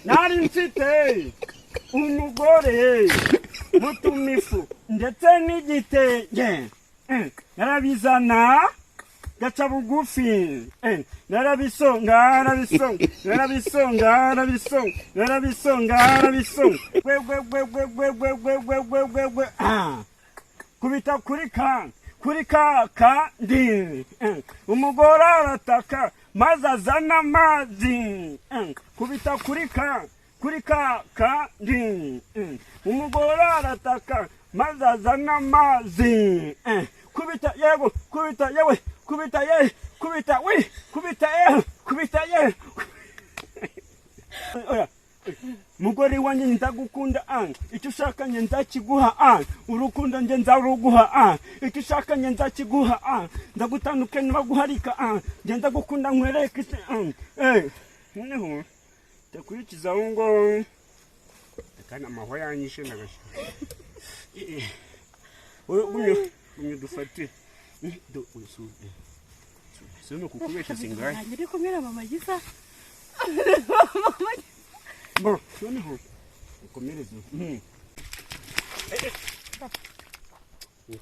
Nari mfite umugore, mutumifu ndetse n'igitenge. Narabizana gaca bugufi. Narabisonga, narabisonga, narabisonga, narabisonga, narabisonga, narabisonga, gwe gwe gwe gwe gwe gwe gwe gwe gwe gwe gwe. Ah. Kubita kuri ka kuri ka kandi. Umugore arataka maze azana amazi. Kubita kuri ka kuri ka kandi. Umugore arataka maze azana amazi. Kubita, yego, kubita, yewe, kubita, ye, kubita, wi, kubita, ye, kubita, ye. Oya, mugore wanjye, ndagukunda. Icyo ushaka njye nzakiguha. Urukundo njye nzaruguha. Icyo ushaka njye nzakiguha. Ndagutandukanye nibaguharika. Njye ndagukunda, nkwereke isi. Noneho ndakurikizaho ngo kandi amahwa yanyishe ndagashyira. Wowe gumye, gumye dufatire. Do usude si kukubesha singahe. Uri kumwe na mama Gisa. Bo, noneho ukomereze.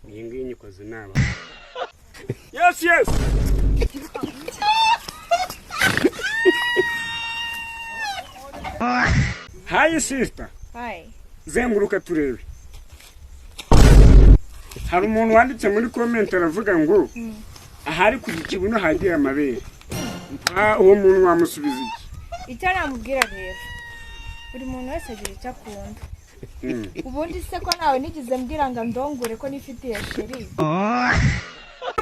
Iyi ngiyi nyikoze naba. Yes. Hi, sister. Hi. Zenguruka turebe. Hari umuntu wanditse muri comment aravuga ngo ahari ku kibuno hagiye amabere. Uwo muntu wamusubiza iki? Icyo namubwira rero, buri muntu wese agira icyo akunda. Ubundi se ko nawe nigeze mbwira ngo ndongore ko nifitiye chéri?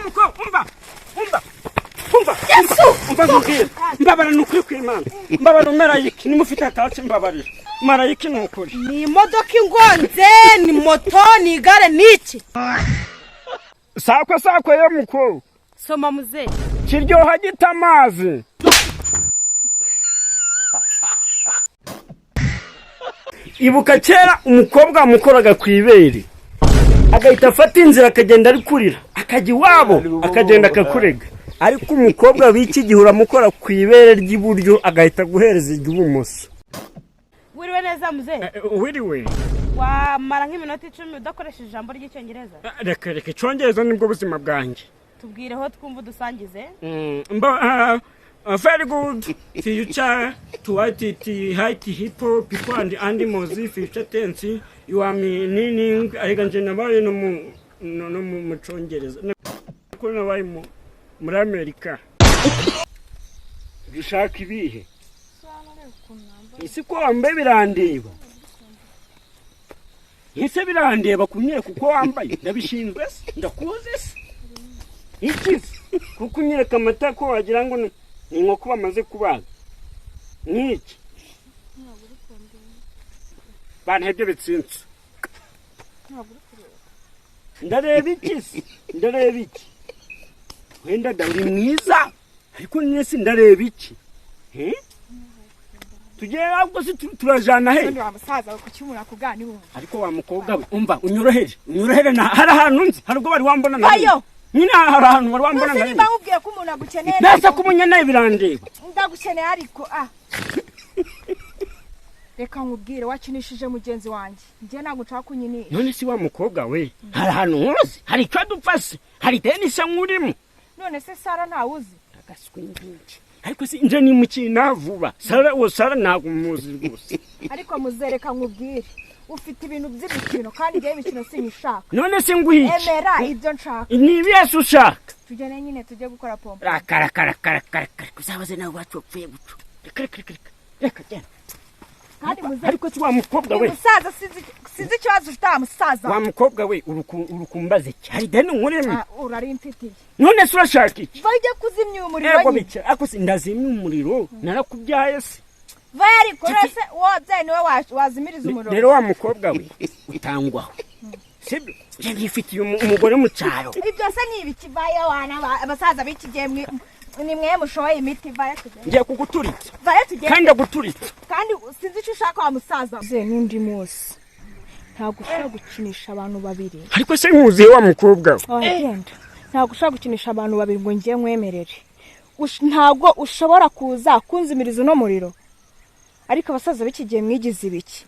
Umva, umva, umva, umva nkubwire, mbabara, ni ukuri kw'Imana, mbabara, marayiki nimufite ataci, mbabarira, marayiki, ni ukuri. Ni imodoka ingonze, ni moto, ni igare, ni iki? Sakwe, sakwe yo mukuru. Soma, muzehe. Kiryoha gita amazi. Ibuka kera umukobwa wamukoraga ku ibere agahita afata inzira akagenda ari kurira, akajya iwabo, akagenda akakurega. Ariko umukobwa w'iki gihe uramukora ku ibere ry'iburyo agahita aguhereza iry'ibumoso. Wiriwe neza, muzehe. Wiriwe. Wamara nk'iminota 10 udakoresheje ijambo ry'Icyongereza? Reka, reka, Icyongereza nibwo buzima bwanjye. Tubwireho twumva, udusangize. Mba very good future to what it height hippo people and animals future tense you are meaning. Ariko nje nabaye no mu Congereza, ko nabaye muri Amerika. Dushaka ibihe isi ko wambaye birandeba, ese birandeba kumyeka uko wambaye? Ndabishinzwe se? Ndakuze se? Iki se kuko unyereka amata ko wagira ngo ni inkoko bamaze kubaga? Nk'iki bantebye bitsinze. Ndareba iki se? Ndareba iki? Wenda da uri mwiza, ariko mwese ndareba iki? Eh? Tugere ahubwo se turajana he? Ubundi wa musaza we, kuki umuntu akugana iwumva? Ariko wa mukobwa we, umva, unyorohere, unyorohere. Na hari ahantu nzi, hari ubwo wari wambona na Ayo! nyine, hari ahantu wari wambona Nose na nimba nkubwiye ko umuntu agukeneye? Nase ko umunyeneye birandeba. Ndagukeneye, ariko reka nkubwire, wakinishije mugenzi wanjye, njye ntabwo nshaka kunyinisha. None si wa mukobwa we, hari ahantu nkuzi? Hari icyo dupfa se? Hari tenisi nkurimo? None se Sara ntawuzi? Agaswi ngiki, ariko si nje nimukina vuba. Sara, uwo Sara ntabwo muzi rwose. Ariko muzereka nkubwire, ufite ibintu by'imikino kandi njyewe imikino sinyishaka. None se nguhe iki? Emera ibyo nshaka. Ni ibihe se ushaka? Tugende nyine tujye gukora pompo. Rakarakarakarakarakara, uzabaze nawe iwacu wapfuye gucu. Reka, reka, reka, reka, reka, genda. Kandi muze. Ariko si wa mukobwa we. Musaza, sinzi ikibazo ufite, wa musaza. Wa mukobwa we, urukumbaze iki? Hari deni nkurimo? Ah, urari mfitiye. None se urashaka iki? Va ujye kuzimya uyu muriro. Ego. Nyine. Bike ariko si ndazimya umuriro, narakubyaye se? Va ariko rese uwo wabyaye niwe wazimiriza umuriro. Rero wa mukobwa we, utangwaho sibyo? Njye nifitiye umugore mu cyaro. Ibyo se ni ibiki? Vayo wana, abasaza b'iki gihe ni mwe mushoboye imiti. Vayo tugende. Ngiye kuguturitsa. Vayo tugende. Kandi ndaguturitsa. Kandi sinzi icyo ushaka, wa musaza ze. N'undi munsi ntabwo ushobora gukinisha abantu babiri. Ariko se nkuziye, wa mukobwa we? Wagenda, ntabwo ushobora gukinisha abantu babiri ngo ngiye nkwemerere. Ntabwo ushobora kuza kunzimiriza uno muriro. Ariko abasaza b'iki gihe mwigize ibiki?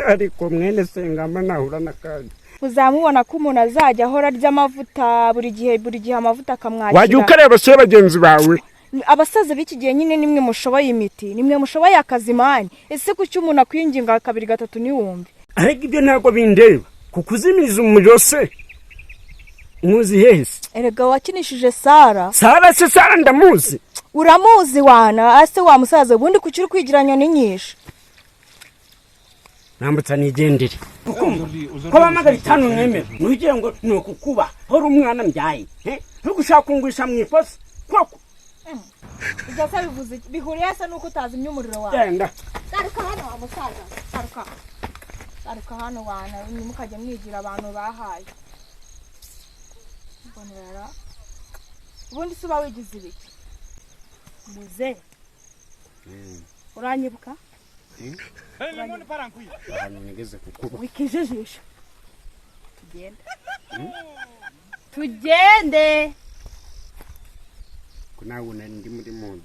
Ariko mwene Sengamba nahura n'akaga. Muzamubona ko umuntu azajya ahora arya amavuta buri gihe, buri gihe amavuta akamwakira. Wajya ukareba se bagenzi bawe? Abasaza b'iki gihe nyine nimwe mushoboye imiti, nimwe mushoboye akazi, man. Ese kuki umuntu akwinginga kabiri gatatu ntiwumve? Ariko ibyo ntabwo bindeba, kukuzimiriza umuriro se muzi hese? Erega wakinishije Sara. Sara se? Sara ndamuzi. Uramuzi wana ase wa musaza? Ubundi kuki uri kwigira nyoni nyinshi? Nambutsa nigendere. Ukumva ko bahamagara itanu mwemera, ntugire ngo ni ukukuba hora umwana mbyaye, ntugushaka kungurisha mu ikosa koko. Ibyo se bivuze iki? Bihuriye se nuko utazimya umuriro wawe? Genda. Garuka hano wa musaza, garuka, garuka hano wana. Ntimukajya mwigira abantu bahaye. Mbonera ubundi se uba wigize ibiki? Muze, uranyibuka? Ahantu nigeze kukuba. Wikijijisha, tugende, tugende. Ko nawe nari ndi muri mood.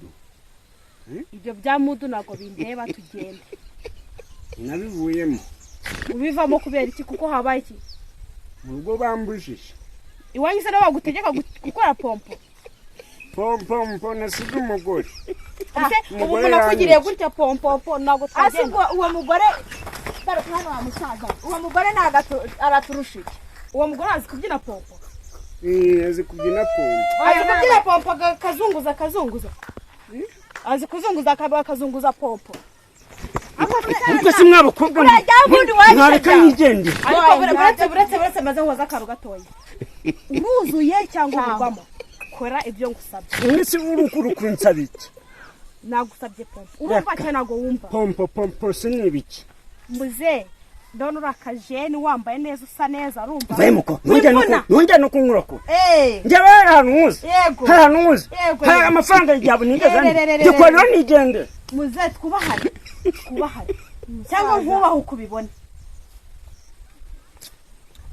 Ibyo bya mood ntabwo bindeba, tugende. Nabivuyemo. Ubivamo kubera iki? Kuko habaye iki? Mu rugo bambujije. Iwanyu se nabo bagutegeka gukora pompo? Pompo nasize umugore. Ese ubu Umugore umuntu akugiriye yanyitse. gutya pompo ntabwo Ase twagenda? ubwo uwo mugore, garuka hano wa musaza, uwo mugore ntabwo araturusha iki? Uwo mugore azi kubyina pompo? Azi kubyina pompo. Azi kubyina pompo, akazunguza, akazunguza, azi kuzunguza, akazunguza pompo. Ubwo si mwabakobwa Urajya ubundi wacu. mwareka nigendere. Ariko buretse, buretse, buretse, maze nkoza akantu gatoya. Uruzuye cyangwa urugwamo? Kora ibyo ngusabye. Iminsi urukuru kunsaba iki? Nagusabye pompo, urumva cyangwa ntabwo wumva? Pompo, pompo se ni ibiki? Muze, ndabona uri akajeni, wambaye neza, usa neza, urumva? Mvemuko ntujya no Wivuna. ntujya no kunkurakura. Eh, Njyewe hari ahantu nkuzi? Yego. Hari ahantu nkuzi? Yego. Hari amafaranga yawe nigeze? Rerererere. Gikorera nigendere. Muze, twubahane, twubahane cyangwa nkubahe uko ubibona.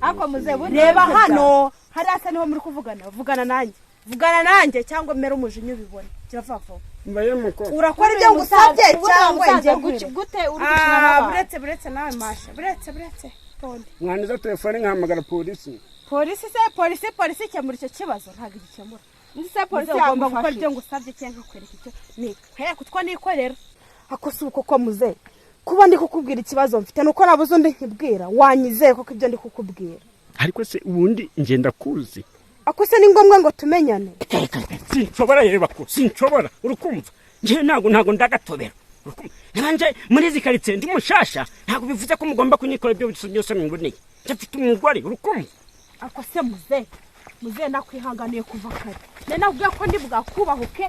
Ariko muze, bundi Reba hano, hariya se niho muri kuvugana? Vugana nanjye, vugana nanjye cyangwa mere umujinya ubibone kirava vuba. Mvemuko. Urakora ibyo ngusabye Ubundi wa cyangwa musaza, njye gute uri gukina Ah, n'abantu? buretse, buretse nawe masha, buretse, buretse, tonde. Mwandiza telefone nkahamagara polisi. Polisi se? Polisi, polisi ikemura icyo kibazo? Ntabwo igikemura. Ndetse polisi Muze, ugomba gukora yagufasha ibyo ngusabye cyangwa nkakwereka icyo ni kutwa nikorera. Ako si uko ko muze kuba ndi kukubwira ikibazo mfite nuko nabuze undi nkibwira. Wanyizeye koko ibyo ndi kukubwira? Ariko se ubundi ngenda kuzi? Ako se ni ngombwa ngo tumenyane? Sinshobora, reba ko sinshobora, urukumva? Njyewe ntabwo ndagatobera, urukumva? Nanje muri izi karitsiye ndi mushasha, ntabwo bivuze ko mugomba kunyikora ibyo byose mwiboneye. Njye mfite umugore, urukumva? Ako se muze, muze, nakwihanganiye kuva kare, nari nakubwiye ko ndi bwakubahuke.